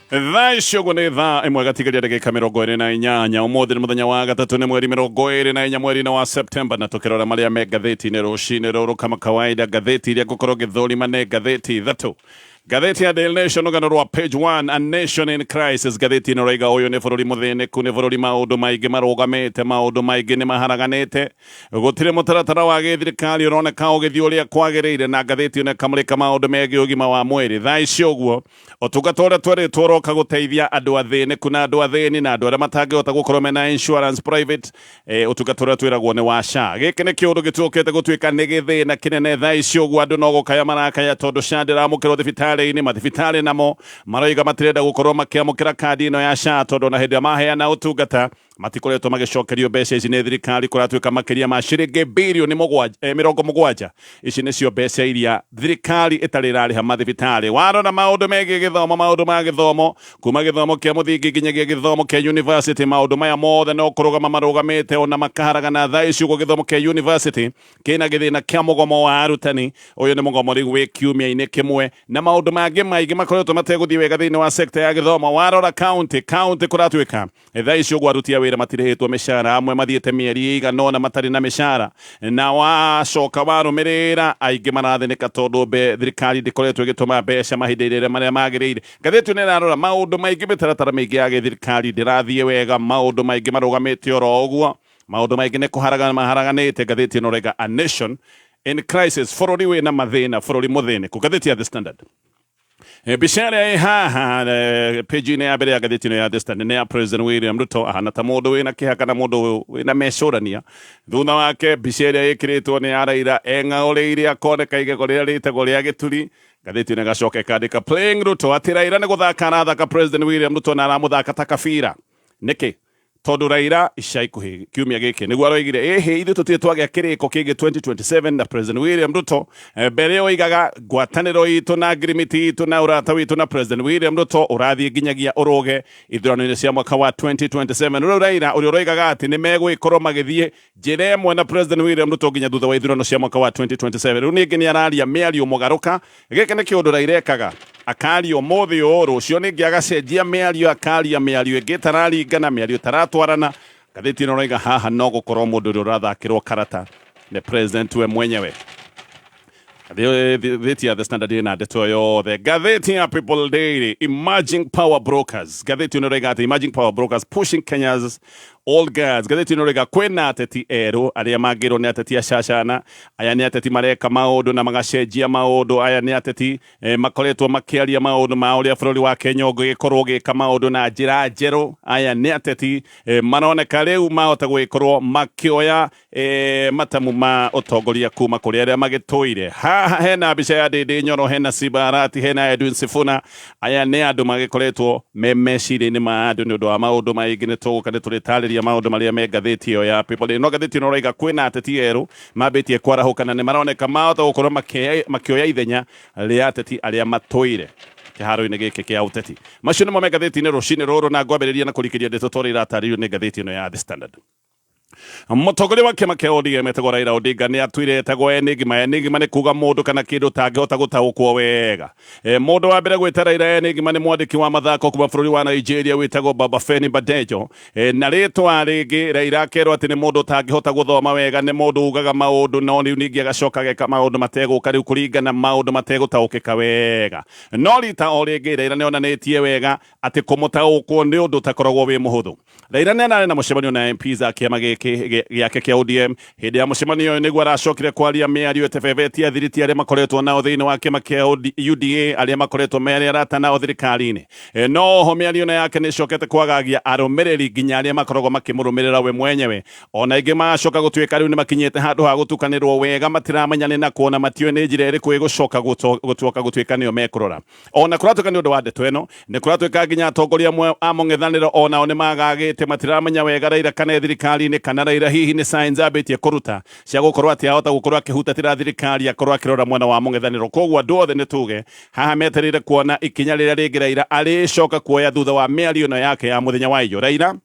Thaa ici ũguo nĩ thaa 1 gatigaria ndagĩka 28. Ũmũthĩ nĩ mũthenya wa gatatũ, nĩ mweri 24 mweri-inĩ wa Septemba, na tũkĩrora marĩa me ngathĩti-inĩ rũcinĩ rũrũ kama kawaida, ngathĩti iria ngũkorwo ngĩthũrima nĩ ngathĩti ithatũ. Ngathĩti ya Daily Nation, rũgano rwa page 1, A Nation in Crisis. Ngathĩti ĩno raiga ũyũ nĩ bũrũri mũthĩnĩku, nĩ bũrũri maũndũ maingĩ marũgamĩte, maũndũ maingĩ nĩ maharaganĩte, gũtirĩ mũtaratara wa gĩthirikari ũroneka ũgĩthiĩ ũrĩa kwagĩrĩire, na ngathĩti ĩno ĩkamũrĩka maũndũ megiĩ ũgima wa mwĩrĩ. Thaa ici ũguo ũtungata ũrĩa twerĩtwo ũroka gũteithia andũ athĩnĩku na andũ athĩni na andũ arĩa matangĩhota gũkorwo mena insurance private, ũtungata ũrĩa twĩragwo nĩ wa SHA. Gĩkĩ nĩ kĩũndũ gĩtuĩkĩte gũtuĩka nĩ gĩthĩna kĩnene. Thaa ici ũguo andũ no gũkaya marakaya tondũ SHA ndĩramũkĩrwo thibitarĩ-inĩ. Mathibitarĩ namo maroiga matirenda gũkorwo makĩamũkĩra kandi ĩno ya SHA tondũ ona hĩndĩ ĩrĩa maheana ũtungata matikoretwo magĩcokerio mbeca ici nĩ thirikari. Kũratuĩka makĩria ma ciringi birioni 70, ici nĩcio mbeca iria thirikari ĩtarĩ ĩrarĩha mathibitarĩ. Warora maũndũ megiĩ gĩthomo, maũndũ ma gĩthomo kuma gĩthomo kĩa mũthingi nginyagia gĩthomo kĩa university, maũndũ maya mothe no kũrũgama marũgamĩte ona makaharagana. Thaa ici ũguo gĩthomo kĩa university kĩna gĩthĩna kĩa mũgomo wa arutani. Ũyũ nĩ mũgomo rĩu wĩ kiumia-inĩ kĩmwe, na maũndũ mangĩ maingĩ makoretwo mategũthiĩ wega thĩinĩ wa sekta ya gĩthomo. Warora county county, kũratuĩka thaa ici ũguo aruti a wĩra matirĩhĩtwo mĩcara, amwe mathiĩte mĩeri ĩigana ũna matarĩ na mĩcara, na wacoka warũmĩrĩra aingĩ marathĩnĩka tondũ thirikari ndĩkoretwo ĩgĩtũma mbeca mahinda-inĩ marĩa magĩrĩire. Ngathĩti ĩno ĩrarora maũndũ maingĩ, mĩtaratara mĩingĩ ya gĩthirikari ndĩrathiĩ wega, maũndũ maingĩ marũgamĩte oro ũguo, maũndũ maingĩ nĩ kũharagana maharaganĩte. Ngathĩti ĩno ĩrauga A Nation in Crisis, bũrũri wĩna mathĩna, bũrũri mũthĩnĩku. Ngathĩti ya The Standard, mbica ĩrĩa ĩ haha page-inĩ ya mbere ya ngathĩti ĩno ya The Standard nĩ ya President William Ruto, ahana ta mũndũ wĩna kĩeha kana mũndũ wĩna mecũrania. Thutha wake mbica ĩrĩa ĩkĩrĩtwo nĩ ya Raila eng'aũrĩire akoneka igego rĩrĩa rĩtagwo rĩa gĩturi. Ngathĩti ĩno ĩgacoka ĩkandĩka Playing Ruto, atĩ Raila nĩ gũthaka arathaka President William Ruto na aramũthaka ta kabira. Nĩkĩ? Tondũ Raila ica ikuhĩ kiumia gĩkĩ nĩguo aroigire ĩhĩ ithuĩ tũtirĩ twagĩa kĩrĩko kĩngĩ 2027 na President William Ruto. Mbere ĩyo oigaga ngwatanĩro itũ na ngirimiti itũ na ũrata witũ na President William Ruto ũrathiĩ nginyagia ũrũge ithurano-inĩ cia mwaka wa 2027. Rĩu Raila ũrĩa ũroigaga atĩ nĩ megũgĩkorwo magĩthiĩ njĩra ĩmwe na President William Ruto nginya thutha wa ithurano cia mwaka wa 2027, rĩu ningĩ nĩ araria mĩario mũgarũka. Gĩkĩ nĩ kĩũndũ Raila ekaga, akaria ũmũthĩ ũũ, rũciũ ningĩ agacenjia mĩario, akaria mĩario ĩngĩ ĩtararingana, mĩario ĩtaratwarana. Ngathĩti ĩno ĩroiga haha no gũkorwo mũndũ ũrĩa ũrathakĩrwo karata nĩ president we mwenyewe. Ngathĩti ya The Standard ĩna ndeto yothe. Ngathĩti ya People Daily, Emerging Power Brokers. Ngathĩti ĩno ĩroiga atĩ Emerging Power Brokers pushing Kenya's old guards. Ngathĩti ĩno ĩroiga kwĩna ateti erũ arĩa mangĩrwo nĩ ateti acacana. Aya nĩ ateti mareka maũndũ na magacenjia maũndũ. Aya nĩ ateti makoretwo makĩaria maũndũ ma ũrĩa bũrũri wa Kenya ũngĩgĩkorwo ũgĩka maũndũ na njĩra njerũ. Aya nĩ ateti maroneka rĩu mahota gũgĩkorwo makĩoya matamu ma ũtongoria kuma kũrĩ arĩa magĩtũire. Haha hena mbica ya Ndĩndĩ Nyoro, hena Simba Arati, hena Edwin Sifuna. Aya nĩ andũ magĩkoretwo me meciria-inĩ ma andũ nĩ ũndũ wa maũndũ maingĩ. Nĩ tũgũka nĩ tũrĩtarĩria maũndũ marĩa me ngathĩti ĩyo ya People Daily. No ngathĩti ĩno ĩroiga kwĩna ateti erũ mambĩtie kwarahũka na nĩ maroneka mahota gũkorwo makĩoya ithenya rĩa ateti arĩa matũire kĩharo-inĩ gĩkĩ kĩa ũteti. Macio nĩmo me ngathĩti-inĩ rũcinĩ rũrũ, na ngwambĩrĩria na kũrikĩria ndeto ta ũrĩa iratarĩrio nĩ ngathĩti ĩno ya The Standard. Mũtongoria wa kĩama kĩa ODM etagwo Raila Odinga nĩ atuire etagwo enigma. Enigma nĩ kuga mũndũ kana kĩndũ ũtangĩhota gũtaũkwo wega. Mũndũ wa mbere gwĩta Raila enigma nĩ mwandĩki wa mathako kuma bũrũri wa Nigeria wĩtagwo Babafemi Badejo. Na rĩtwa rĩngĩ Raila akerwo atĩ nĩ mũndũ ũtangĩhota gũthoma wega, nĩ mũndũ ugaga maũndũ no rĩu ningĩ agacoka ageka maũndũ mategũka rĩu kũringana maũndũ mategũtaũkĩka wega. No rita o rĩngĩ Raila nĩ onanĩtie wega atĩ kũmũtaũkwo nĩ ũndũ ũtakoragwo wĩ mũhũthũ. Raila nĩ ararĩ na mũcemanio na MPs a kĩama gĩkĩ gĩake kĩa ODM. Hĩndĩ ya mũcemanio ũyũ nĩguo aracokire kwaria mĩario ĩtebebetie athiriti arĩa makoretwo nao thĩinĩ wa kĩama kĩa UDA, arĩa makoretwo merĩ arata nao thirikari-inĩ. No oho mĩario ĩno yake nĩ ĩcokete kwagagia arũmĩrĩri nginya arĩa makoragwo makĩmũrũmĩrĩra we mwenyewe. Ona aingĩ magacoka gũtuĩka rĩu nĩ makinyĩte handũ ha gũtukanĩrwo wega, matiramenya nĩ nakũ na matiũĩ nĩ njĩra ĩrĩkũ ĩgũcoka gũtuoka gũtuĩka nĩyo mekũrora. Ona kũratuĩka nĩ ũndũ wa ndeto ĩno, nĩ kũratuĩka nginya atongoria amwe a mũng'ethanĩro onao nĩ magagĩte, matiramenya wega Raila kana e thirikari-inĩ kana Raila hihi nĩ signs ambĩtie kũruta cia gũkorwo atĩ ahota gũkorwo akĩhutatĩra thirikari akorwo akĩrora mwena wa mũng'ethanĩro. Koguo andũ othe nĩ tuge haha metereire kuona ikinya rĩrĩa rĩngĩ Raila arĩcoka kuoya thutha wa mĩario ĩno yake ya mũthenya wa iyo. Raila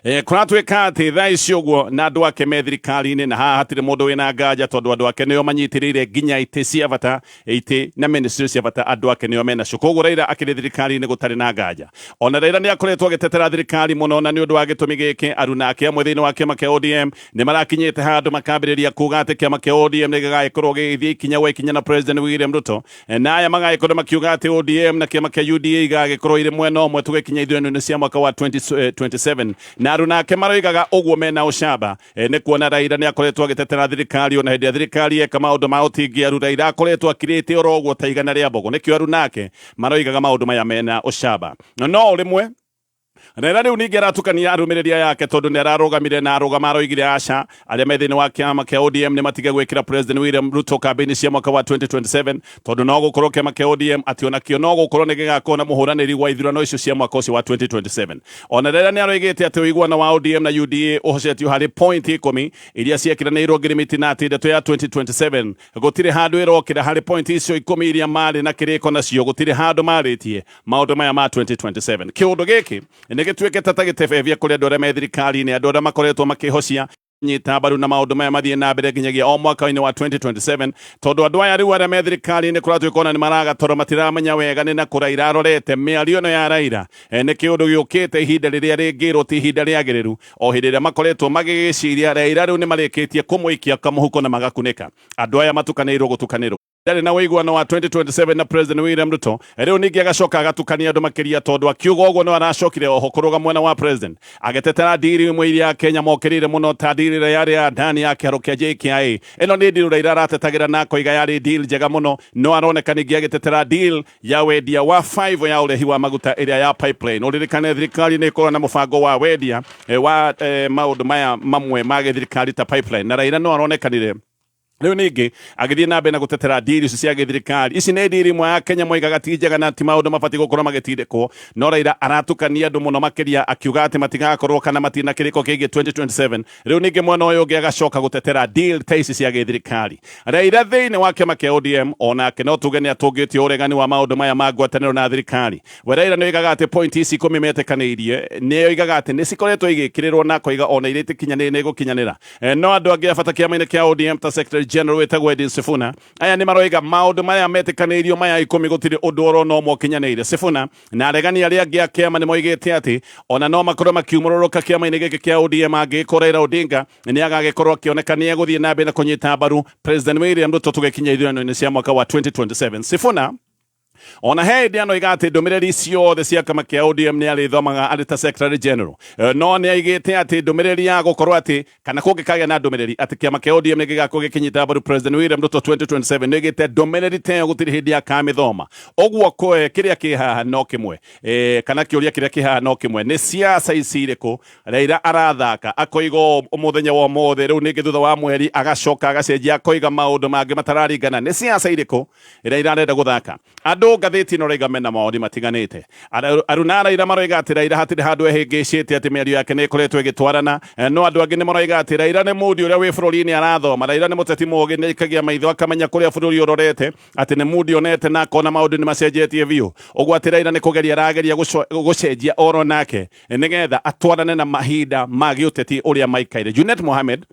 Kũratuĩka atĩ thaa ici ũguo na andũ ake me thirikari-inĩ, na haha hatirĩ mũndũ wĩna nganja tondũ andũ ake nĩo manyitĩrĩire nginya itĩ cia bata, itĩ na ministry cia bata, andũ ake nĩo menacio. Koguo Raila akĩrĩ thirikari-inĩ gũtarĩ na nganja. Ona Raila nĩ akoretwo agĩtetera thirikari mũno, na nĩ ũndũ wa gĩtũmi gĩkĩ aruna ake amwe thĩinĩ wa kĩama kĩa ODM nĩ marakinyĩte handũ makambĩrĩria kuga atĩ kĩama kĩa ODM nĩ gĩgagĩkorwo gĩgĩthiĩ ikinya gwa ikinya na President William Ruto, na aya magagĩkorwo makiuga atĩ ODM na kĩama kĩa UDA igagĩkorwo irĩ mwena ũmwe tũgĩkinya ithurano-inĩ cia mwaka wa 2027. Na aruna ake maroigaga ũguo mena ũcamba, nĩ kuona Raila nĩ akoretwo agĩtetera thirikari ona hĩndĩ ĩrĩa thirikari yeka maũndũ ma ũtingiaru. Raila akoretwo akirĩte oro ũguo ta igana rĩa mbogo, nĩkĩo aruna ake maroigaga maũndũ maya mena ũcamba. No rĩmwe Raila rĩu ningĩ aratukania arũmĩrĩri aya ake tondũ nĩ ararũgamire na arũgama aroigire aca, arĩa me thĩinĩ wa kĩama kĩa ODM nĩ matige gwĩkĩra President William Ruto kambĩini cia mwaka wa 2027, tondũ no gũkorwo kĩama kĩa ODM atĩ onakĩo no gũkorwo nĩ gĩgakorwo na mũhũranĩri wa ithurano icio cia mwaka ũcio wa 2027. Ona Raila nĩ aroigĩte atĩ ũiguano wa ODM na UDA ũhocetio harĩ point 10 iria ciekĩranĩirwo ngirimiti, na atĩ ndeto ya 2027 gũtirĩ handũ ĩrokĩra harĩ point icio 10 iria marĩ na kĩrĩko nacio, gũtirĩ handũ marĩtie maũndũ maya ma 2027. Kĩũndũ gĩkĩ nĩ gĩtuĩkĩte ta gĩtebebia kũrĩ andũ arĩa me thirikari-inĩ, andũ arĩa makoretwo makĩhocia nyita mbaru na maũndũ maya mathiĩ na mbere nginyagia o mwaka-inĩ wa 2027, tondũ andũ aya rĩu arĩa me thirikari-inĩ kũratuĩka ona nĩ maragatoro, matiramenya wega nĩ na kũ Raila arorete. Mĩario ĩno ya Raila nĩ kĩũndũ gĩũkĩte ihinda rĩrĩa rĩngĩrwo ti ihinda rĩagĩrĩru, o hĩndĩ ĩrĩa makoretwo magĩgĩciria Raila rĩu nĩ marĩkĩtie kũmũikia kamũhuko na magakunĩka. Andũ aya matukanĩirwo gũtukanĩrwo, ndarĩ na ũiguano wa 2027 na President William Ruto. Rĩu ningĩ agacoka agatukania andũ makĩria, tondũ akiuga ũguo no aracokire oho kũrũga mwena wa President agĩtetera ndiri imwe iria Kenya mokĩrĩire mũno, ta ndiri ĩrĩa yarĩ ya Adani ya kĩharo kĩa JKIA. Ĩno nĩ deal Raila aratetagĩra na akoiga yarĩ deal njega mũno, no aroneka ningĩ agĩtetera deal ya wendia wa 5 ya ũrehi wa maguta ĩrĩa ya pipeline. Ũririkane thirikari nĩ ĩkoragwo na mũbango wa wendia wa maũndũ maya mamwe ma gĩthirikari ta pipeline, na Raila no aronekanire rĩu ningĩ agĩthiĩ na mbere na gũtetera ndiri icio cia gĩthirikari. Ici nĩ ndiri imwe ya Kenya moigaga ti njega na ti maũndũ mabatiĩ gũkorwo magĩtindĩkwo, no Raila aratukania andũ mũno makĩria akiuga atĩ matigakorwo kana matirĩ na kĩrĩko kĩgiĩ 2027. Rĩu ningĩ mwena ũyũ ũngĩ agacoka gũtetera deal ta ici cia gĩthirikari. Raila thĩinĩ wa kĩama kĩa ODM onake no tuge nĩ atũngĩtie ũregani wa maũndũ maya ma ngwatanĩro na thirikari. We Raila nĩ oigaga atĩ point ici 10 metĩkanĩirie, nĩ oigaga atĩ nĩ cikoretwo igĩkĩrĩrwo, na akoiga ona iria itikinyanĩire nĩ igũkinyanĩra. No andũ angĩ a bata kĩama-inĩ kĩa ODM ta Secretary General wĩtagwo Edwin Sifuna, aya nĩ maroiga maũndũ maya metĩkanĩirio maya 10 gũtirĩ ũndũ oro na ũmwe ũkinyanĩire. Sifuna na aregani arĩa angĩ a kĩama nĩ moigĩte atĩ ona no makorwo makiumũrũrũka kĩama-inĩ gĩkĩ kĩa ODM angĩgĩkorwo Raila Odinga nĩ agagĩkorwo akĩoneka nĩ egũthiĩ na mbere na kũnyita mbaru President William Ruto tũgĩkinya ithurano-inĩ cia mwaka wa 2027. Sifuna ona he hĩndĩ anoiga atĩ ndũmĩrĩri ciothe cia kĩama kĩa ODM nĩ arĩthomaga arĩ ta Secretary General, no nĩ aigĩte atĩ ndũmĩrĩri ya gũkorwo atĩ kana kũngĩkagĩa na ndũmĩrĩri atĩ kĩama kĩa ODM nĩ gĩgakorwo gĩkĩnyita mbaru President William Ruto 2027, nĩ aigĩte ndũmĩrĩri ta ĩyo gũtirĩ hĩndĩ akamĩthoma. Ũguo kĩrĩa kĩ haha no kĩmwe, kana kĩũria kĩrĩa kĩ haha no kĩmwe, nĩ siasa ici irĩkũ Raila arathaka akoiga ũũ mũthenya wa ũmũthĩ, rĩu ningĩ thutha wa mweri agacoka agacenjia akoiga maũndũ mangĩ matararingana? Nĩ siasa irĩkũ Raila arenda gũthaka? Andũ ngathĩti ĩno raiga mena mawoni matiganĩte. Aruna Raila maroiga atĩ Raila hatirĩ handũ ehĩngĩcĩte, atĩ mĩario yake nĩ ĩkoretwo ĩgĩtwarana, no andũ angĩ nĩ maroiga atĩ Raila nĩ mũndi ũrĩa wĩ bũrũri-inĩ arathoma. Raila nĩ mũteti mũũgĩ, nĩ aikagia maitho akamenya kũrĩa bũrũri ũrorete, atĩ nĩ mũndi onete na akona maũndũ nĩ macenjetie biũ, ũguo atĩ Raila nĩ kũgeria arageria gũcenjia oro nake nĩgetha atwarane na mahinda ma gĩũteti ũrĩa maikaire. Junet Mohamed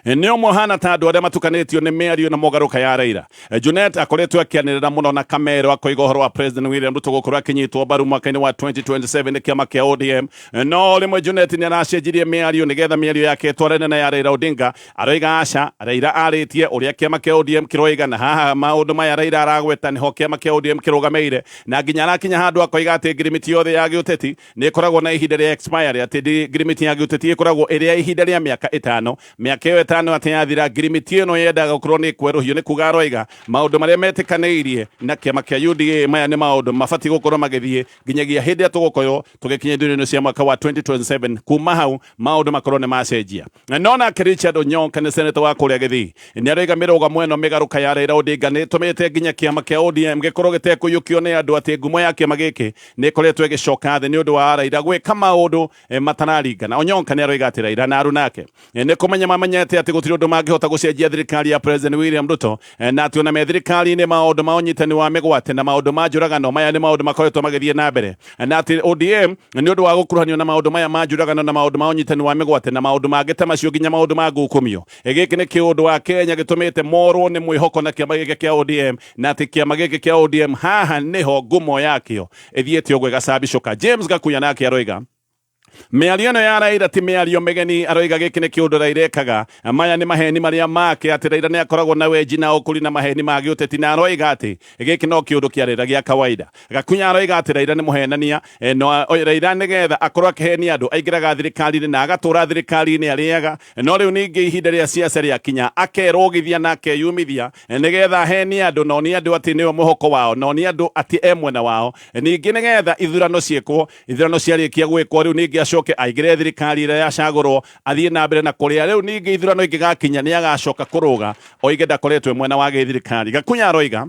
nĩ ũmwe hana ta andũ arĩa matukanĩtio nĩ mĩario na mũgarũka ya Raila. Junet akoretwo akĩanĩrĩra mũno na Kamero akoiga ũhoro wa President William Ruto gũkorwo akĩnyitwo mbaru mwaka-inĩ wa 2027 nĩ kĩama kĩa ODM. No rĩmwe Junet nĩ aracenjirie mĩario nĩgetha mĩario yake ĩtwarane na ya Raila Odinga. Aroiga aca, Raila arĩtie ũrĩa kĩama kĩa ODM kĩroiga, na haha maũndũ maya Raila aragweta nĩho kĩama kĩa ODM kĩrũgamĩire, na nginya arakinya handũ akoiga atĩ ngirimiti yothe ya gĩũteti nĩ ĩkoragwo na ihinda rĩa expiry, atĩ ngirimiti ya gĩũteti ĩkoragwo ĩrĩ ya ihinda rĩa mĩaka 5, mĩaka ĩyo 5 atĩ yathira ngirimiti ĩno yendaga gũkorwo nĩ ĩkwerũhio. Nĩ kuga aroiga maũndũ marĩa metĩkanĩirie na kĩama kĩa UDA maya nĩ maũndũ mabatiĩ gũkorwo magĩthiĩ nginyagia hĩndĩ ĩrĩa tũgũkorwo tũgĩkinya ithurano cia mwaka wa 2027. Kuma hau maũndũ makorwo nĩ macenjia. No nake Richard Onyonka nĩ seneta wa kũrĩa Gĩthii nĩ aroiga mĩrũgamo ĩno mĩgarũka ya Raila Odinga nĩ ĩtũmĩte nginya kĩama kĩa ODM gĩkorwo gĩtekũiyũkio nĩ andũ, atĩ ngumo ya kĩama gĩkĩ nĩ ĩkoretwo ĩgĩcoka thĩ nĩ ũndũ wa Raila gwĩka maũndũ matararingana. Onyonka nĩ aroiga atĩ Raila na aruna ake nĩ kũmenya mamenyete mamenyete atĩ gũtirĩ ũndũ mangĩhota gũcenjia thirikari ya President William Ruto, na atĩ ona me thirikari-inĩ maũndũ ma ũnyitani wa mĩgwate na maũndũ ma njũragano maya nĩ maũndũ makoretwo magĩthiĩ na mbere, na atĩ ODM nĩ ũndũ wa gũkuruhanio na maũndũ maya ma njũragano na maũndũ ma ũnyitani wa mĩgwate na maũndũ mangĩ ta macio nginya maũndũ ma ngukumio. Gĩkĩ nĩ kĩũndũ wa Kenya gĩtũmĩte morwo nĩ mwĩhoko na kĩama gĩkĩ kĩa ODM, na atĩ kĩama gĩkĩ kĩa ODM haha nĩho ngumo yakĩo ĩthiĩte ũguo ĩgacambicũka. James Gakuya nake aroiga mĩario ĩno ya Raila ti mĩario mĩgeni, aroiga gĩkĩ nĩ kĩũndũ Raila ekaga, maya nĩ maheni marĩa make, atĩ Raila nĩ akoragwo na wenji na ũkũri na maheni ma gĩũteti, na aroiga atĩ gĩkĩ no kĩũndũ kĩa Raila gĩa kawaida. Gakunya aroiga atĩ Raila nĩ mũhenania, no Raila nĩgetha akorwo akĩhenia andũ aingĩraga thirikari-inĩ na agatũra thirikari-inĩ arĩaga, no rĩu ningĩ ihinda rĩa siasa rĩakinya akerũgithia na akeyumithia nĩgetha ahenie andũ na onie andũ atĩ nĩwe mwĩhoko wao na onie andũ atĩ e mwena wao, ningĩ nĩgetha ithurano ciĩkwo. Ithurano ciarĩkia gwĩkwo rĩu ningĩ acoke aingĩre thirikari ĩrĩa yacagũrwo athiĩ na mbere na kũrĩa. Rĩu ningĩ ithurano ingĩgakinya nĩ agacoka kũrũga oige ndakoretwo e mwena wa gĩthirikari. Gakunya aroiga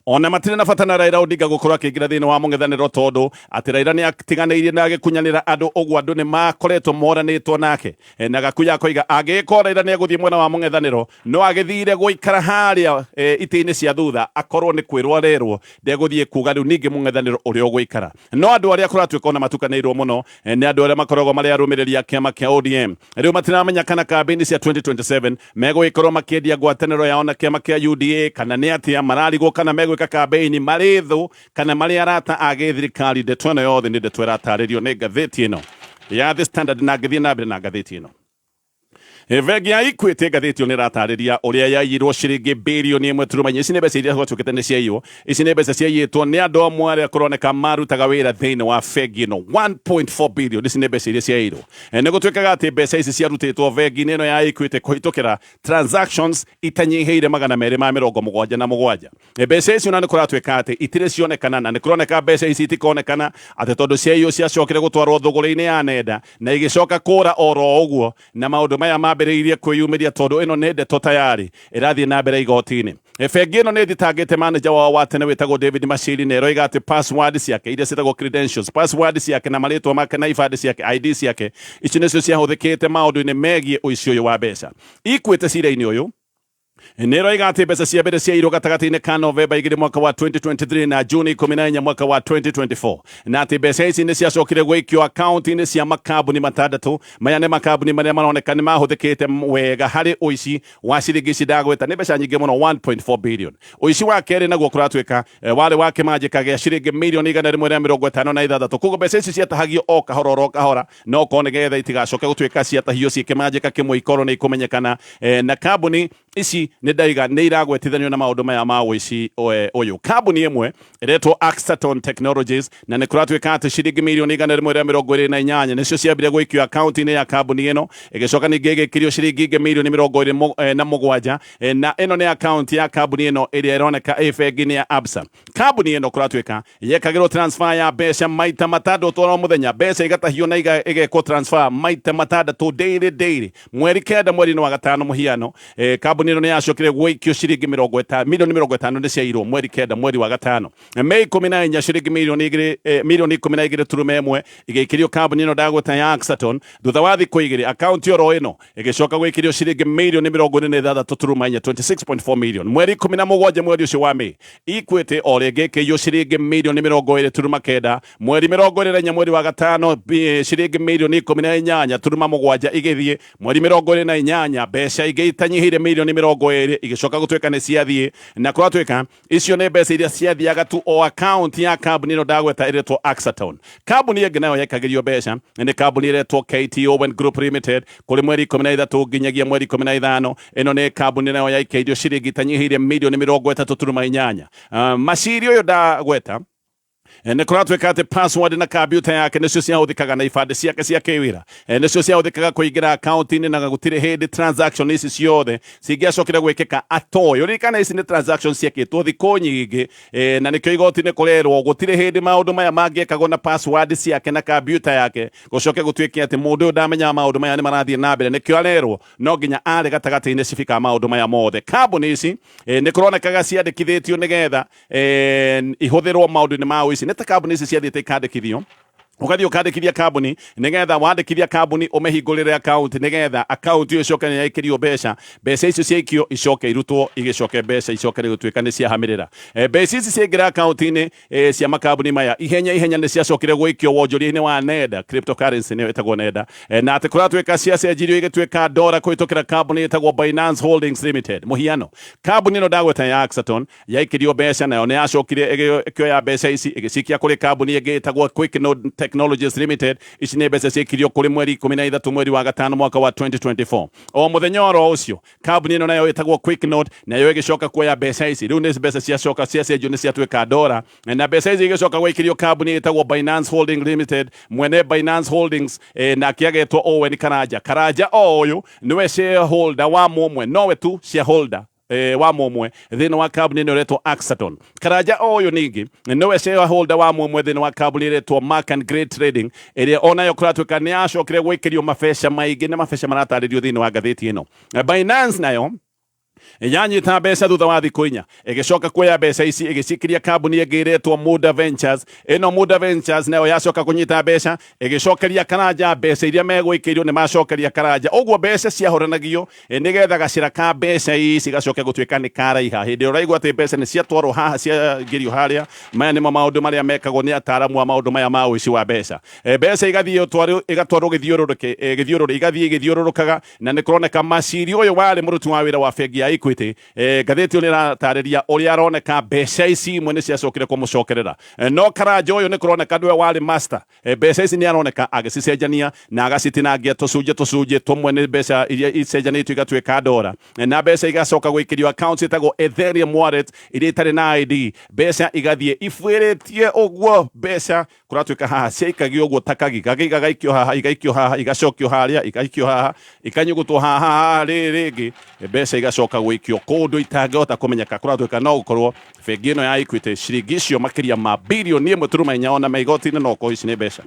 ona matirĩ na bata na Raila Odinga gũkorwo akĩingĩra thĩinĩ wa mũng'ethanĩro tondũ atĩ Raila nĩ atiganĩirie na agĩkunyanĩra andũ ũguo andũ nĩ makoretwo moranĩtwo nake. Na Gakuya akoiga angĩgĩkorwo Raila nĩ egũthiĩ mwena wa mũng'ethanĩro no agĩthire gũikara harĩa itĩ-inĩ cia thutha akorwo nĩ kwĩrwo arerwo ndegũthiĩ kuga rĩu ningĩ mũng'ethanĩro ũrĩa ũgũikara. No andũ arĩa kũratuĩka ona matukanĩirwo mũno nĩ andũ arĩa makoragwo marĩ arũmĩrĩri a kĩama kĩa ODM. Rĩu matiramenya kana kambĩini cia 2027 megũgĩkorwo makĩendia ngwatanĩro yao na kĩama kĩa UDA kana nĩ atĩa mararigwo kana megwĩka kambĩini marĩ thũ kana marĩ arata a gĩthirikari. Ndeto ĩno yothe nĩ ndeto ĩratarĩrio nĩ ngathĩti ĩno ya The Standard, na ngĩthiĩ na mbere na ngathĩti ĩno, Bengi ya Equity ngathĩti ĩyo nĩ ĩratarĩria ũrĩa yaiyirwo ciringi birioni 1.4. Ici nĩ mbeca iria gwatuĩkĩte nĩ ciaiywo. Ici nĩ mbeca ciaiyĩtwo nĩ andũ amwe arĩa kũroneka marutaga wĩra thĩinĩ wa bengi ĩno. 1.4 billion, ici nĩ mbeca iria ciaiyirwo. Nĩ gũtuĩkaga atĩ mbeca ici ciarutĩtwo bengi-inĩ ĩno ya Equity kũhĩtũkĩra transactions itanyihĩire 277. Mbeca icio na nĩ kũratuĩka atĩ itirĩ cionekana, na nĩ kũroneka mbeca ici itikonekana atĩ tondũ ciaiywo ciacokire gũtwarwo thũgũrĩ-inĩ ya nenda na igĩcoka kũra oro ũguo, na maũndũ maya mambĩrĩirie kwĩyumĩria tondũ ĩno nĩ ndeto tayari ĩrathiĩ na mbere igoti-inĩ. Bengi ĩno nĩ ĩthitangĩte manager wao wa tene wĩtagwo David Mashiri, na ĩroiga atĩ password ciake iria ciĩtagwo credentials, password ciake na marĩtwa make na ibandĩ ciake, ID ciake, icio nĩcio ciahũthĩkĩte maũndũ-inĩ megiĩ ũici ũyũ wa mbeca. Equity cira-inĩ ũyũ nĩ ĩroiga atĩ mbeca cia mbere ciairwo gatagatĩ-inĩ ka Novemba 2 mwaka wa 2023 na Juni 14 mwaka wa 2024, na atĩ mbeca ici nĩ ciacokire gũikio akaunti-inĩ cia makambuni matandatũ. Maya nĩ makambuni marĩa maroneka nĩ mahũthĩkĩte wega harĩ ũici wa ciringi ici ndagweta, nĩ mbeca nyingĩ mũno, 1.4 billion. Ũici wa kerĩ naguo kũratuĩka warĩ wa kĩmanjĩka gĩa ciringi mirioni 156. Koguo mbeca ici ciatahagio o kahora oro kahora, no korwo nĩgetha itigacoke gũtuĩka ciatahio ciĩ kĩmanjĩka kĩmwe ikorwo nĩ ikũmenyekana. Na kambuni ici nĩ ndaiga nĩ iragwetithanio na maũndũ maya ma ũici ũyũ. Kambuni ĩmwe ĩretwo Axaton Technologies, na nĩ kũratuĩka atĩ ciringi mirioni 128 nĩcio ciambire gũikio akaunti-inĩ ya kambuni ĩno, ĩgĩcoka ningĩ ĩgĩkĩrio ciringi ingĩ mirioni 27, na ĩno nĩ akaunti ya kambuni ĩno ĩrĩa ĩroneka ĩ bengi-inĩ ya Absa. Kambuni ĩno kũratuĩka yekagĩrwo transfer ya mbeca maita matandatũ oro mũthenya, mbeca igatahio na igekwo transfer maita matandatũ daily daily, mweri 9 mweri-inĩ wa gatano mũhiano. Kambuni ĩno nĩ yacokire gũikio ciringi 50, mirioni 50 nĩ ciairwo mweri 9 mweri wa gatano. Mei 14 ciringi mirioni 2, mirioni 12.1 igĩikĩrio kambuni ĩno ndagweta ya Axaton. Thutha wa thikũ 2 akaunti oro ĩno ĩgĩcoka gwĩkĩrio ciringi mirioni 46.4, 26.4 million. Mweri 17 mweri ũcio wa Mei, Equity o rĩngĩ ĩkĩiywo ciringi mirioni 29. Mweri 24 mweri wa gatano ciringi mirioni 18.7 igĩthiĩ. Mweri 28 mbeca ingĩ itanyihĩire mirioni 20 igĩcoka gũtuĩka nĩ ciathiĩ, na kũratuĩka icio nĩ mbeca iria ciathiaga tu o akaunti ya kambuni ĩno ndagweta ĩretwo Axaton. Kambuni ĩngĩ nayo yekagĩrio mbeca nĩ kambuni ĩretwo KT Owen Group Limited kũrĩ mweri 13 nginyagia mweri 15. Ĩno nĩ kambuni nayo yaikĩirio ciringi itanyihĩire mirioni 30.8. Maciri ũyũ ndagweta nĩ kũratuĩka atĩ password na kambiuta yake nĩcio ciahũthĩkaga na ibandĩ ciake cia kĩwĩra nĩcio ciahũthĩkaga kũingĩra akaunti-inĩ, na gũtirĩ hĩndĩ transaction ici ciothe cingĩacokire gwĩkĩka atoĩ. Ũririkane ici nĩ transaction ciekĩtwo thikũ nyingĩ, na nĩkĩo igoti-inĩ kũrerwo gũtirĩ hĩndĩ maũndũ maya mangĩekagwo na password ciake na kambiuta yake gũcoke gũtuĩke atĩ mũndũ ũyũ ndamenyaga maũndũ maya nĩ marathiĩ na mbere. Nĩkĩo arerwo no nginya arĩ gatagatĩ-inĩ cibika maũndũ maya mothe. Kambuni ici nĩ kũronekaga ciandĩkithĩtio nĩgetha ihũthĩrwo maũndũ-inĩ ma ũici. Nĩ ta kambuni ici ciathiĩte ikandĩkithio. Ũgathiĩ ũkandĩkithia kambuni, nĩgetha wandĩkithia kambuni ũmĩhingũrĩre account, nĩgetha account ĩyo ĩcoke nĩ yaikĩrio mbeca. Mbeca icio ciaikio icoke irutwo, igĩcoke mbeca icoke gũtuĩka nĩ ciahamĩrĩra. Mbeca ici ciaingĩra account-inĩ cia makambuni maya ihenya ihenya nĩ ciacokire gũikio wonjoria-inĩ wa nenda, cryptocurrency nĩyo ĩtagwo nenda, na atĩ kũratuĩka ciacenjirio igĩtuĩka ndora kũhĩtũkĩra kambuni ĩtagwo Binance Holdings Limited. Mũhiano, kambuni ĩno ndagweta ya Axaton yaikĩrio mbeca, nayo nĩ yacokire ĩkĩoya mbeca ici ĩgĩcikia kũrĩ kambuni ĩngĩ ĩtagwo Quicknode Technologies Limited. Ici nĩ mbeca ciaikirio kũrĩ mweri 13 mweri wa gatano mwaka wa 2024. O mũthenya oro ũcio, kambuni ĩno nayo ĩtagwo Quicknode nayo ĩgĩcoka kuoya mbeca ici. Rĩu nĩ mbeca ciacoka ciacenjio nĩ ciatuĩka ndora, na mbeca ici igĩcoka gũikĩrio kambuni ĩtagwo Binance Holding Limited. Mwene Binance Holdings nake agetwo Owen Karanja. Karanja o ũyũ nĩwe shareholder wa mũmwe, nowe tu shareholder wa mũmwe thĩinĩ wa kambuni ĩno ĩretwo Axaton. Karanja o ũyũ ningĩ nĩwe shareholder wa mũmwe thĩinĩ wa kambuni ĩretwo Mark and Great Trading, ĩrĩa onayo kũratuĩka nĩ yacokire gwĩkĩrio mabeca maingĩ, nĩ mabeca maratarĩrio thĩinĩ wa ngathĩti ĩno. Binance nayo yanyita mbeca thutha wa thikũ 4, ĩgĩcoka kuoya mbeca ici ĩgĩcikiria kambuni ĩngĩ ĩretwo Muda Ventures. Ĩno Muda Ventures nayo yacoka kũnyita mbeca, ĩgĩcokeria Karanja mbeca iria megũikĩirio, nĩ macokeria Karanja. Ũguo mbeca ciahũranagio nĩgetha gacĩra ka mbeca ici gacoke gũtuĩka nĩ karaiha. Hĩndĩ ĩrĩa ũraigua atĩ mbeca nĩ ciatwarwo haha, ciaingĩrio harĩa, maya nĩmo maũndũ marĩa mekagwo nĩ ataaramu a maũndũ maya ma ũici wa mbeca. Mbeca igathiĩ igatwarwo gĩthiũrũrũke, gĩthiũrũrĩ, igathiĩ igĩthiũrũrũkaga, na nĩ kũroneka Maciri ũyũ warĩ mũruti wa wĩra wa bengi ya Equity, ngathĩti ĩyo nĩ ĩratarĩria ũrĩa aroneka mbeca ici imwe nĩ ciacokire kũmũcokerera. No Karanja ũyũ nĩ kũroneka nĩwe warĩ master. Mbeca ici nĩ aroneka agĩcicenjania na agacitinangia tũcunjĩ tũcunjĩ tũmwe, nĩ mbeca iria icenjanĩtio igatuĩka ndora, na mbeca igacoka gũikĩrio accounts ĩtagwo Ethereum wallet iria itarĩ na ID. Mbeca igathiĩ ibuĩrĩtie ũguo, mbeca kũratuĩka haha ciaikagio ũguo ta kagi gagi, gagaikio haha, igaikio haha, igacokio harĩa, igaikio haha, ikanyugutwo haha rĩrĩ rĩngĩ, mbeca igacoka gũikio kũndũ itangĩhota kũmenyeka. Kũratuĩka no gũkorwo bengi ĩno ya Equity ciringi icio makĩria ma 1.4 birioni ona maigoti-inĩ, no korwo ici nĩ mbeca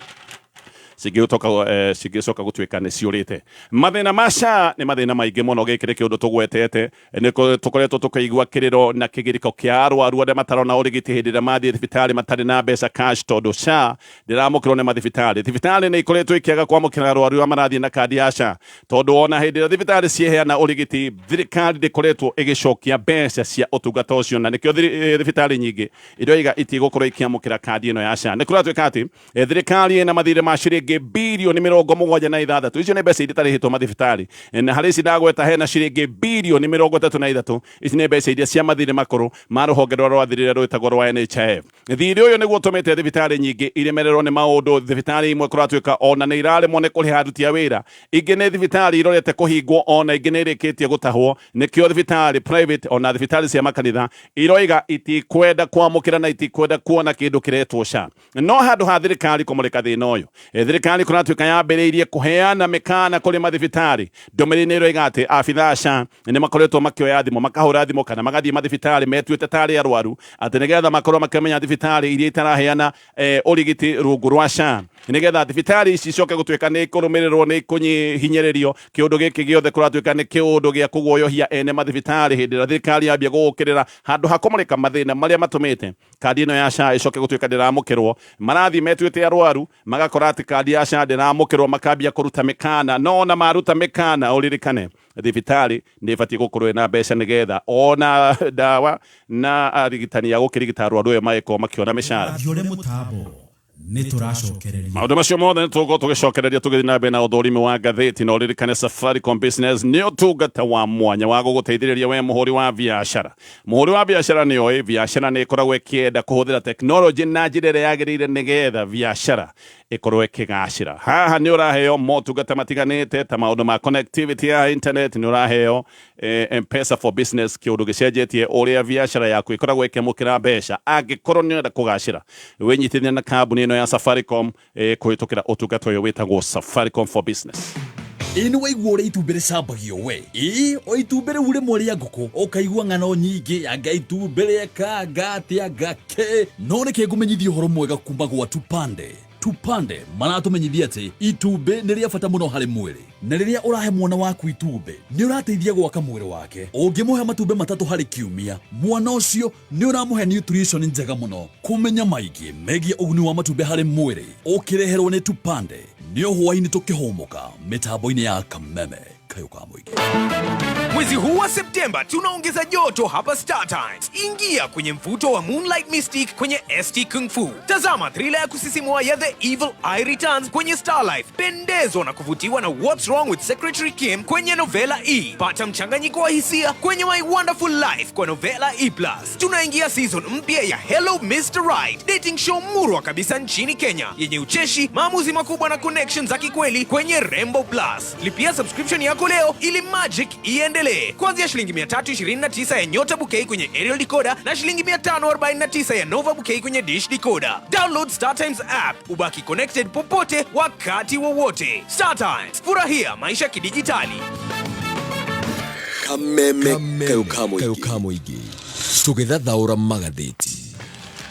cingĩcoka gũtuĩka nĩ ciũrĩte. Mathĩna ma SHA nĩ mathĩna maingĩ mũno. Gĩkĩ nĩ kĩũndũ tũgwetete, nĩ tũkoretwo tũkĩigua kĩrĩro na kĩgirĩko kĩa arwaru arĩa matarona ũrigiti hĩndĩ ĩrĩa mathiĩ thibitarĩ matarĩ na mbeca cash, tondũ SHA ndĩramũkĩrwo nĩ mathibitarĩ. Thibitarĩ nĩ ikoretwo ikĩaga kwamũkĩra arwaru arĩa marathiĩ na kandi ya SHA, tondũ ona hĩndĩ ĩrĩa thibitarĩ cieheana ũrigiti, thirikari ndĩkoretwo ĩgĩcokia mbeca cia ũtungata ũcio, na nĩkĩo thibitarĩ nyingĩ iroiga itigũkorwo ikĩamũkĩra kandi ĩno ya SHA. Nĩ kũratuĩka atĩ thirikari ĩna mathirĩ ma ciringi 76 birioni. Icio nĩ mbeca iria itarĩhĩtwo mathibitarĩ, na harĩ ici ndagweta hena ciringi 33 birioni. Ici nĩ mbeca iria cia mathirĩ makũrũ ma rũhonge rũrĩa rwathirire rwĩtagwo rwa NHIF. Thirĩ ũyũ nĩguo ũtũmĩte thibitarĩ nyingĩ iremererwo nĩ maũndũ. Thibitarĩ imwe kũratuĩka ona nĩ iraremwo nĩ kũrĩha aruti a wĩra, ingĩ nĩ thibitarĩ irorete kũhingwo, ona ingĩ nĩ irĩkĩtie gũtahwo. Nĩkĩo thibitarĩ private ona thibitarĩ cia makanitha iroiga itikwenda kwamũkĩra na itikwenda kuona kĩndũ kĩretwo SHA. No handũ ha thirikari kũmũrĩka thĩna ũyũ, thirikari kũratuĩka yambĩrĩirie kũheana mĩkana kũrĩ mathibitarĩ. Ndũmĩrĩri nĩ ĩroiga atĩ abithaa SHA nĩ makoretwo makĩoya thimũ, makahũra thimũ kana magathiĩ mathibitarĩ metuĩte tarĩ arwaru, atĩ nĩgetha makorwo makĩmenya thibitarĩ iria itaraheana ũrigiti rungu rwa SHA, nĩgetha thibitarĩ ici icoke gũtuĩka nĩ ikũrũmĩrĩrwo, nĩ ikũhinyĩrĩrio. Kĩũndũ gĩkĩ gĩothe kũratuĩka nĩ kĩũndũ gĩa kũguoyohia ene mathibitarĩ. Hĩndĩ ĩrĩa thirikari yambia gũũkĩrĩra, handũ ha kũmũrĩka mathĩna marĩa matũmĩte kandi ĩno ya SHA ĩcoke gũtuĩka ndĩramũkĩrwo, marathiĩ metuĩte arwaru, magakora atĩ kandi ya SHA ndĩramũkĩrwo, makambia kũruta mĩkana. No ona maruta mĩkana, ũririkane thibitarĩ nĩ ĩbatiĩ gũkorwo ĩna mbeca, nĩgetha ona ndawa na arigitani a gũkĩrigita arwaru aya magĩkorwo makĩona mĩcara. Thiore mũtambo nĩ tũracokereria. Maũndũ macio mothe nĩ tũgũkorwo tũgĩcokereria tũgĩthiĩ na mbere na ũthũrimi wa ngathĩti. Na ũririkane Safaricom Business nĩ ũtungata wa mwanya wa gũgũteithĩrĩria we mũhũri wa biacara. Mũhũri wa biacara nĩ oĩ biacara nĩ ĩkoragwo ĩkĩenda kũhũthĩra tekinoronjĩ na njĩra ĩrĩa yagĩrĩire, nĩgetha biacara ĩkorwo ĩkĩgacĩra. Haha nĩ ũraheo motungata matiganĩte ta maũndũ ma connectivity ya internet, nĩ ũraheo M-Pesa for Business, kĩũndũ gĩcenjetie ũrĩa biacara yaku ĩkoragwo ĩkĩamũkĩra mbeca. Angĩkorwo nĩ ũrenda kũgacĩra, wĩnyitithanie na kambuni ĩno ya Safaricom kũhĩtũkĩra ũtungata ũyũ wĩtagwo Safaricom for Business. Ĩ nĩ waigua ũrĩa itumbĩ rĩcambagio we? Ĩ o itumbĩ rĩu rĩmwe rĩa ngũkũ ũkaigua ng'ano nyingĩ, anga itumbĩ rĩeka, anga atĩa, anga kĩ. No reke ngũmenyithie ũhoro mwega kuma gwa Tupande. Tupande maratũmenyithia atĩ itumbĩ nĩ rĩa bata mũno harĩ mwĩrĩ, na rĩrĩa ũrahe mwana waku itumbĩ nĩ ũrateithia gwaka mwĩrĩ wake. Ũngĩmũhe matumbĩ 3 harĩ kiumia, mwana ũcio nĩ ũramũhe nutrition njega mũno. Kũmenya maingĩ megiĩ ũguni wa matumbĩ harĩ mwĩrĩ ũkĩreherwo nĩ Tupande nĩ hwaĩ-inĩ tũkĩhũmũka mĩtambo-inĩ ya Kameme Kayũ ka Mũingĩ. Mwezi huu wa Septemba tunaongeza joto hapa Star Times. Ingia kwenye mvuto wa Moonlight Mystique kwenye ST Kung Fu. Tazama thriller ya kusisimua ya The Evil Eye Returns kwenye Star Life. Pendezwa na kuvutiwa na What's Wrong with Secretary Kim kwenye Novela E. Pata mchanganyiko wa hisia kwenye My Wonderful Life kwa Novela E+. Tunaingia season mpya ya Hello Mr. Right, dating show murwa kabisa nchini Kenya yenye ucheshi, maamuzi makubwa na connections za kikweli kwenye Rembo Plus. Lipia subscription yako leo ili magic iendelee. Kuanzia shilingi 329 ya Nyota Bouquet kwenye aerial decoder na shilingi 549 ya Nova Bouquet kwenye dish decoder. Download Star Times app ubaki connected popote wakati wowote. Star Times, furahia maisha kidijitali. Kameme Kayũ ka Mũingĩ tũgĩthathaũra magathĩti.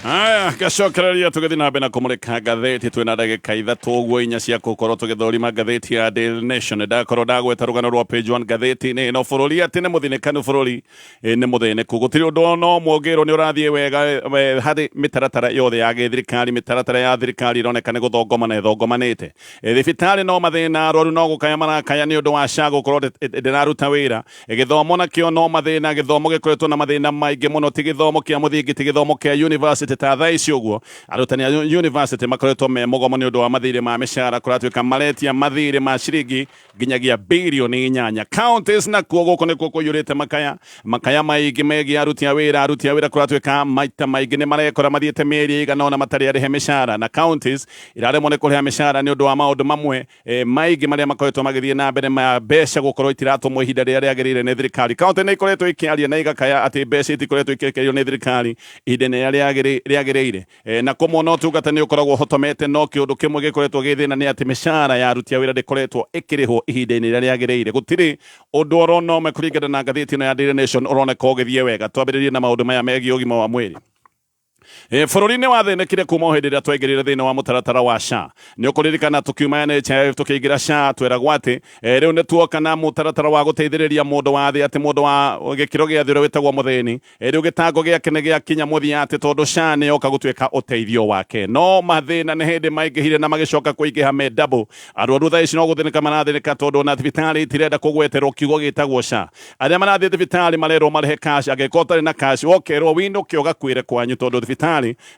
Aya, gacokereria tũgĩthiĩ na mbere na kũmũrĩka ngathĩti. Twĩna ndagĩka 3 ũguo 4 cia gũkorwo tũgĩthũrima ngathĩti ya Daily Nation. Ndakorwo ndagweta rũgano rwa page 1 ngathĩti-inĩ ĩno. Bũrũri atĩ nĩ mũthinĩkanu, bũrũri nĩ mũthĩnĩku, gũtirĩ ũndũ ona ũmwe ũngĩrwo nĩ ũrathiĩ wega harĩ mĩtaratara yothe ya gĩthirikari. Mĩtaratara ya thirikari ĩroneka nĩ gũthongomana ĩthongomanĩte. Thibitarĩ no mathĩna, arwaru no gũkaya marakaya nĩ ũndũ wa SHA gũkorwo ndĩraruta wĩra. Gĩthomo nakĩo no mathĩna, gĩthomo gĩkoretwo na mathĩna maingĩ mũno, ti gĩthomo kĩa mũthingi, ti gĩthomo kĩa university. Ta thaa ici ũguo arutani a university makoretwo me mũgomo nĩ ũndũ wa mathirĩ ma mĩcara, kũratuĩka maretia mathirĩ ma ciringi nginyagia birioni 8. Counties nakuo gũkũ nĩkuo kũiyũrĩte makaya, makaya maingĩ megiĩ aruti a wĩra. Aruti a wĩra kũratuĩka maita maingĩ nĩ marekora mathiĩte mĩeri ĩigana ũna matarĩ arĩhe mĩcara, na counties iraremwo nĩ kũrĩha mĩcara nĩ ũndũ wa maũndũ mamwe maingĩ marĩa makoretwo magĩthiĩ na mbere ma mbeca gũkorwo itiratũmwo ihinda rĩrĩa rĩagĩrĩire nĩ thirikari. County nĩ ikoretwo ikĩaria na igakaya atĩ mbeca itikoretwo ikĩrekererio nĩ thirikari ihinda rĩrĩa rĩagĩrĩire, na kũmwe no ũtungata nĩ ũkoragwo ũhotomete, no kĩũndũ kĩmwe gĩkoretwo gĩ thĩna nĩ atĩ mĩcara ya aruti a wĩra ndĩkoretwo ĩkĩrĩhwo ihinda-inĩ rĩrĩa rĩagĩrĩire. Gũtirĩ ũndũ orona ũmwe kũringana na ngathĩti ĩno ya Daily Nation ũroneka ũgĩthiĩ wega. Twambĩrĩrie na maũndũ maya megiĩ ũgima wa mwĩrĩ. Bũrũri nĩ wathĩnĩkire kuma o hĩndĩ ĩrĩa twaingĩrire thĩinĩ wa mũtaratara wa SHA. Nĩ ũkũririkana tũkiuma NHIF tũkĩingĩra SHA, tweragwo atĩ rĩu nĩ tuoka na mũtaratara wa gũteithĩrĩria mũndũ wa thĩ, atĩ mũndũ wa gĩkĩro gĩa thĩ ũrĩa wĩtagwo mũthĩni, rĩu gĩtango gĩake nĩ gĩakinya mũthia, atĩ tondũ SHA nĩ yoka gũtuĩka ũteithio wake. No mathĩna nĩ hĩndĩ maingĩhire na magĩcoka kũingĩha me double. Arwaru thaa ici no gũthĩnĩka marathĩnĩka tondũ ona thibitarĩ itirenda kũgweterwo kiugo gĩtagwo SHA. Arĩa marathiĩ thibitarĩ marerwo marĩhe cash, angĩkorwo ũtarĩ na cash wokerwo winũke ũgakuĩre kwanyu, tondũ thibitarĩ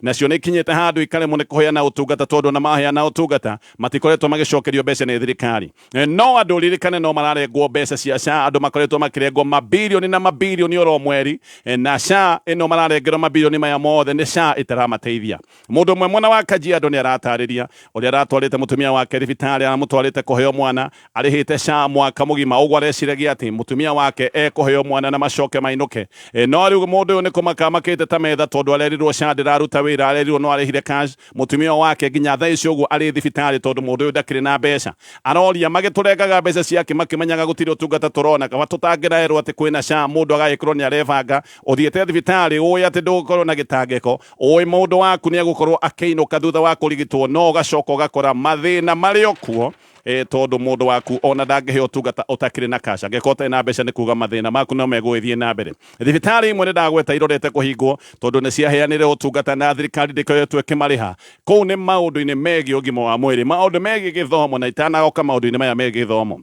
nacio nĩ ikinyĩte handũ ikaremwo nĩ kũheana ũtungata, tondũ ona maheana ũtungata matikoretwo magĩcokerio mbeca nĩ thirikari. No andũ ririkane no mararengwo mbeca cia SHA. Andũ makoretwo makĩrengwo mabirioni na mabirioni oro mweri, na SHA ĩno mararengerwo mabirioni maya mothe nĩ SHA ĩtaramateithia. Mũndũ ũmwe mwena wa Kajiado nĩ aratarĩria ũrĩa aratwarĩte mũtumia wake thibitarĩ, aramũtwarĩte kũheo mwana, arĩhĩte SHA mwaka mũgima, ũguo areciragia atĩ mũtumia wake ekũheo mwana na macoke mainũke. No rĩu mũndũ ũyũ nĩ kũmaka amakĩte ta metha, tondũ arerirwo SHA ndĩraruta wĩra, arerirwo no arĩhire cash. Mũtumia wake nginya thaa ici ũguo arĩ thibitarĩ tondũ mũndũ ũyũ ndakĩrĩ na mbeca. Aroria magĩtũrengaga mbeca ciake makĩmenyaga gũtirĩ ũtungata tũrona, kaba tũtangĩraerwo atĩ kwĩna SHA, mũndũ agagĩkorwo nĩ arebanga ũthiĩte thibitarĩ ũĩ atĩ ndũgũkorwo na gĩtangĩko, ũĩ mũndũ waku nĩ egũkorwo akĩinũka thutha wa kũrigitwo, no ũgacoka ũgakora mathĩna marĩ o kuo, tondũ mũndũ waku ona ndangĩheo ũtungata ũtakĩrĩ na cash. Angĩkorwo ũtarĩ na mbeca nĩ kuga mathĩna maku no megũgĩthiĩ na mbere. Thibitarĩ imwe nĩ ndagweta irorete kũhingwo tondũ nĩ ciaheanire ũtungata na thirikari ndĩkoretwo ĩkĩmarĩha. Kũu nĩ maũndũ-inĩ megiĩ ũgima wa mwĩrĩ. Maũndũ megiĩ gĩthomo, na itanagoka maũndũ-inĩ maya megiĩ gĩthomo,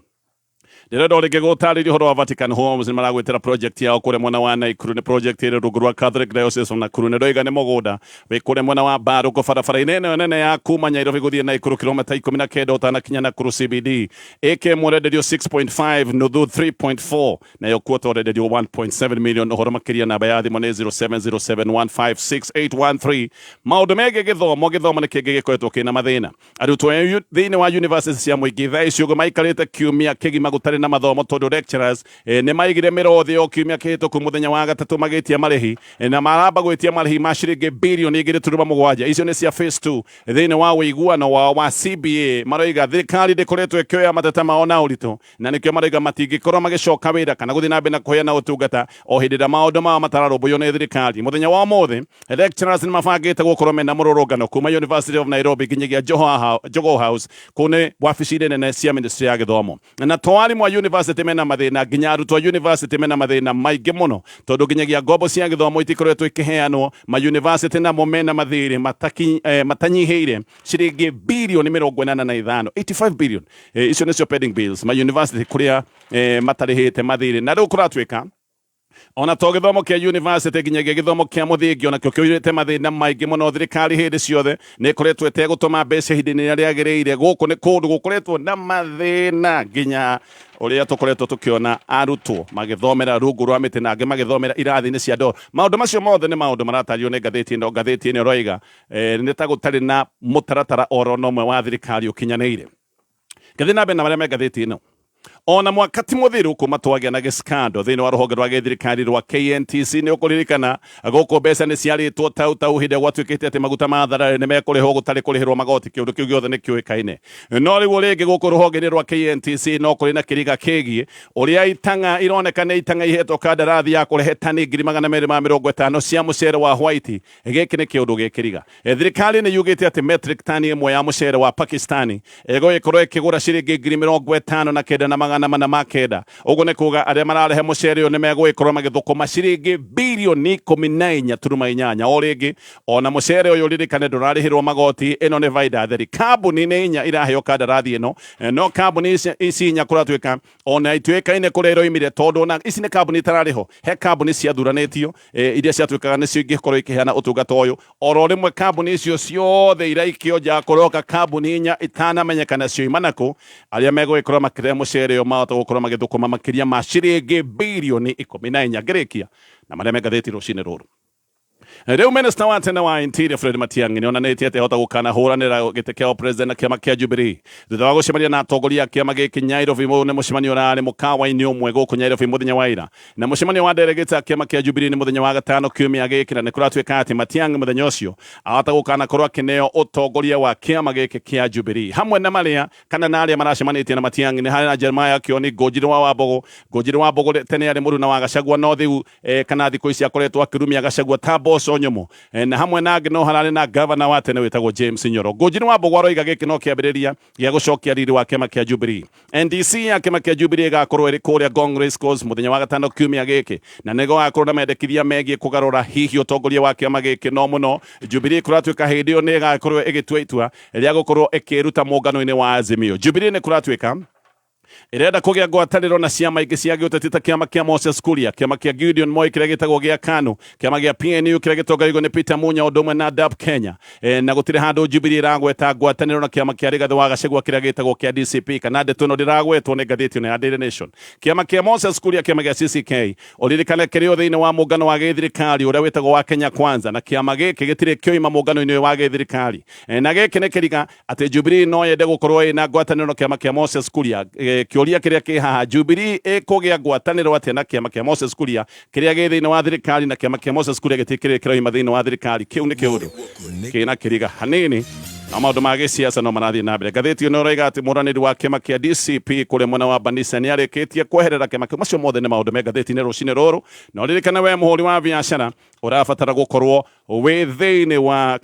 ndĩrenda o rĩngĩ gũtarĩria ũhoro wa Vatican Homes. Nĩ maragwĩtĩra project yao kũrĩa mwena wa Naikuru. Nĩ project ĩrĩ rungu rwa Catholic Diocese of Nakuru. Nĩ ndoiga nĩ mũgũnda wĩ kũrĩa mwena wa Mbarũkũ, barabara-inĩ ĩno nene ya kuma Nairobi gũthiĩ Naikuru, kilomita 19 ũtanakinya Nakuru CBD. Ĩka ĩmwe ũrenderio 6.5, nuthu 3.4, nayo quarter ũrenderio 1.7 million. Ũhoro makĩria, namba ya thimũ nĩ 0707156813. Maũndũ megiĩ gĩthomo, gĩthomo nĩ kĩngĩ gĩkoretwo kĩna mathĩna. Arutwo thĩinĩ wa university cia mũingĩ thaa ici ũguo maikarĩte kiumia kĩgima gũtarĩ Gũtarĩ na mathomo tondũ lecturers nĩ maigire mĩro thĩ o kiumia kĩhĩtũku mũthenya wa gatatũ magĩtia marĩhi, na maramba gwĩtia marĩhi ma ciringi birioni 2.7. Icio nĩ cia phase 2 thĩinĩ wa ũiguano wao wa CBA. Maroiga thirikari ndĩkoretwo ĩkĩoya mateta mao na ũritũ, na nĩkĩo maroiga matingĩkorwo magĩcoka wĩra kana gũthiĩ na mbere na kũheana ũtungata o hĩndĩ ĩrĩa maũndũ mao matararũmbũiyo nĩ thirikari. Mũthenya wa ũmũthĩ lecturers nĩ mabangĩte gũkorwo mena mũrũrũngano kuma University of Nairobi nginyagia Jogoo House, kũu nĩ wabici-inĩ nene cia ministry ya gĩthomo. Na to arimũ a university mena mathĩna, nginya arutwo a university mena mathĩna maingĩ mũno, tondũ nginyagia ngombo cia gĩthomo itikoretwo ikĩheanwo. Ma university namo mena mathirĩ matanyihĩire ciringi birioni 85, 85 billion. Icio nĩcio pending bills ma university kũrĩa matarĩhĩte mathirĩ. Na rĩu kũratuĩka ona to gĩthomo kĩa university, nginyagia gĩthomo kĩa mũthingi onakĩo kĩũrĩte mathĩna maingĩ mũno. Thirikari hĩndĩ ciothe nĩ ĩkoretwo ĩtegũtũma mbeca ihinda-inĩ rĩrĩa rĩagĩrĩire. Gũkũ nĩ kũndũ gũkoretwo na mathĩna, nginya ũrĩa tũkoretwo tũkĩona arutwo magĩthomera rungu rwa mĩtĩ na angĩ magĩthomera irathi-inĩ cia ndoro. Maũndũ macio mothe nĩ maũndũ maratario nĩ ngathĩti ĩno. Ngathĩti ĩno ĩroiga nĩ ta gũtarĩ na mũtaratara oro na ũmwe wa thirikari ũkinyanĩire. Ngathĩ na mbere na marĩa me ngathĩti ĩno. Ona mwaka ti mũthiru kuma twagĩa na gĩskando thĩinĩ wa rũhonge rwa gĩthirikari rwa KNTC. Nĩ ũkũririkana gũkũ mbeca nĩ ciarĩtwo tau tau hĩndĩ ĩrĩa gwatuĩkĩte atĩ maguta ma thararĩ nĩ mekũrĩhwo gũtarĩ kũrĩhĩrwo magoti. Kĩũndũ kĩu gĩothe nĩ kĩũĩkaine. No rĩu rĩngĩ gũkũ rũhonge-inĩ rwa KNTC no kũrĩ na kĩriga kĩgiĩ ũrĩa itang'a ironeka nĩ itang'a ihetwo kandarathi ya kũrehe tani 250,000 cia mũcere wa white. Gĩkĩ nĩ kĩũndũ gĩkĩriga. Thirikari nĩ yugĩte atĩ metric tani ĩmwe ya mũcere wa Pakistani ĩgũgĩkorwo ĩkĩgũra ciringi 59,409. Ũguo nĩ kuga arĩa mararehe mũcere ũyũ nĩ megũgĩkorwo magĩthũkũma ciringi birioni 14.8. O rĩngĩ ona mũcere ũyũ ririkane ndũrarĩhĩrwo magoti, ĩno nĩ baida theri. Kambuni nĩ inya iraheo kandarathi ĩno, no kambuni ici inya kũratuĩka ona ituĩkaine kũrĩa iroimire, tondũ ona ici nĩ kambuni itararĩho. He kambuni ciathuranĩtio iria ciatuĩkaga nĩcio ingĩkorwo ikĩheana ũtungata ũyũ. Oro rĩmwe kambuni icio ciothe iraikio nja, kũroka kambuni inya itanamenyekana cioima nakũ, arĩa megũgĩkorwo makĩrehe mũcere ũyũ mahota gũkorwo magĩthũkũma makĩria ma ciringi birioni 14. Ngĩrĩkia na marĩa me ngathĩti rũcinĩ rũrũ. Rĩu minister wa tene wa Interior Fred Matiang'i nĩ onanĩtie atĩ ahota gũkanahũranĩra gĩtĩ kĩa president na kĩama kĩa Jubilee thutha wa gũcemania na atongoria a kĩama gĩkĩ Nairobi. Ũyũ nĩ mũcemanio ũrarĩ mũkawa-inĩ ũmwe gũkũ Nairobi mũthenya wa ira, na mũcemanio wa delegates a kĩama kĩa Jubilee nĩ mũthenya wa gatano kiumia gĩkĩ, na nĩ kũratuĩka atĩ Matiang'i mũthenya ũcio ahota gũkanakorwo akĩneo ũtongoria wa kĩama gĩkĩ kĩa Jubilee. Hamwe na marĩa kana na arĩa maracemanĩtie na Matiang'i nĩ harĩ na Jeremiah Kioni, Ngũnjiri wa Wambogo. Ngũnjiri wa Mbogo tene arĩ mũruna wa Gachagua, no rĩu kana thikũ ici akoretwo akĩrumia Gachagua ta mboco nyũmũ. Na hamwe na angĩ no hararĩ na gavana wa tene wĩtagwo James Nyoro. Ngũnjiri wa Mbogo aroiga gĩkĩ no kĩambĩrĩria gĩa gũcokia riri wa kĩama kĩa Jubilee. NDC ya kĩama kĩa Jubilee ĩgakorwo ĩrĩ kũrĩa Ngong Race Course mũthenya wa gatano kiumia gĩkĩ, na nĩ gũgakorwo na mendekithia megiĩ kũgarũra hihi ũtongoria wa kĩama gĩkĩ. No mũno Jubilee kũratuĩka hĩndĩ ĩyo nĩ ĩgakorwo ĩgĩtua itua rĩa gũkorwo ĩkĩruta mũngano-inĩ wa Azimio. Jubilee nĩ kũratuĩka ĩrenda kũgĩa ngwatanĩro na ciama ingĩ cia gĩũteti ta kĩama kĩa Moses Kuria, kĩama kĩa Gideon Moi kĩrĩa gĩtagwo gĩa KANU, kĩama gĩa PNU kĩrĩa gĩtongoragio nĩ Peter Munya, ũndũ ũmwe na DAP Kenya. Na gũtirĩ handũ Jubilee ĩragweta ngwatanĩro na kĩama kĩa Rigathĩ wa Gachagua kĩrĩa gĩtagwo kĩa DCP, kana ndeto ĩno ndĩragwetwo nĩ ngathĩti ĩno ya Daily Nation. Kĩama kĩa Moses Kuria, kĩama gĩa CCK, ũririkane kĩrĩ o thĩinĩ wa mũngano wa gĩthirikari ũrĩa wĩtagwo wa Kenya Kwanza, na kĩama gĩkĩ gĩtirĩ kĩoima mũngano-inĩ ũyũ wa gĩthirikari. Na gĩkĩ nĩ kĩriga atĩ Jubilee no yende gũkorwo ĩna ngwatanĩro na kĩama kĩa Moses Kuria. Kĩũria kĩrĩa kĩ haha, Jubilee ĩkũgĩa ngwatanĩro atĩa na kĩama kĩa Moses Kuria kĩrĩa gĩ thĩinĩ wa thirikari, na kĩama kĩa Moses Kuria gĩtirĩ kĩrĩ kĩroima thĩinĩ wa thirikari? Kĩu nĩ kĩũndũ kĩna kĩriga hanini, na maũndũ ma gĩsiasa no marathiĩ na mbere. Ngathĩti ĩno ĩroiga atĩ mũranĩri wa kĩama kĩa DCP kũrĩa mwena wa Banisa nĩ arĩkĩtie kweherera kĩama kĩu. Macio mothe nĩ maũndũ me ngathĩti-inĩ rũcinĩ rũrũ. Na ũririkane we mũhũri wa biacara ũrabatara gũkorwo wĩ thĩinĩ wa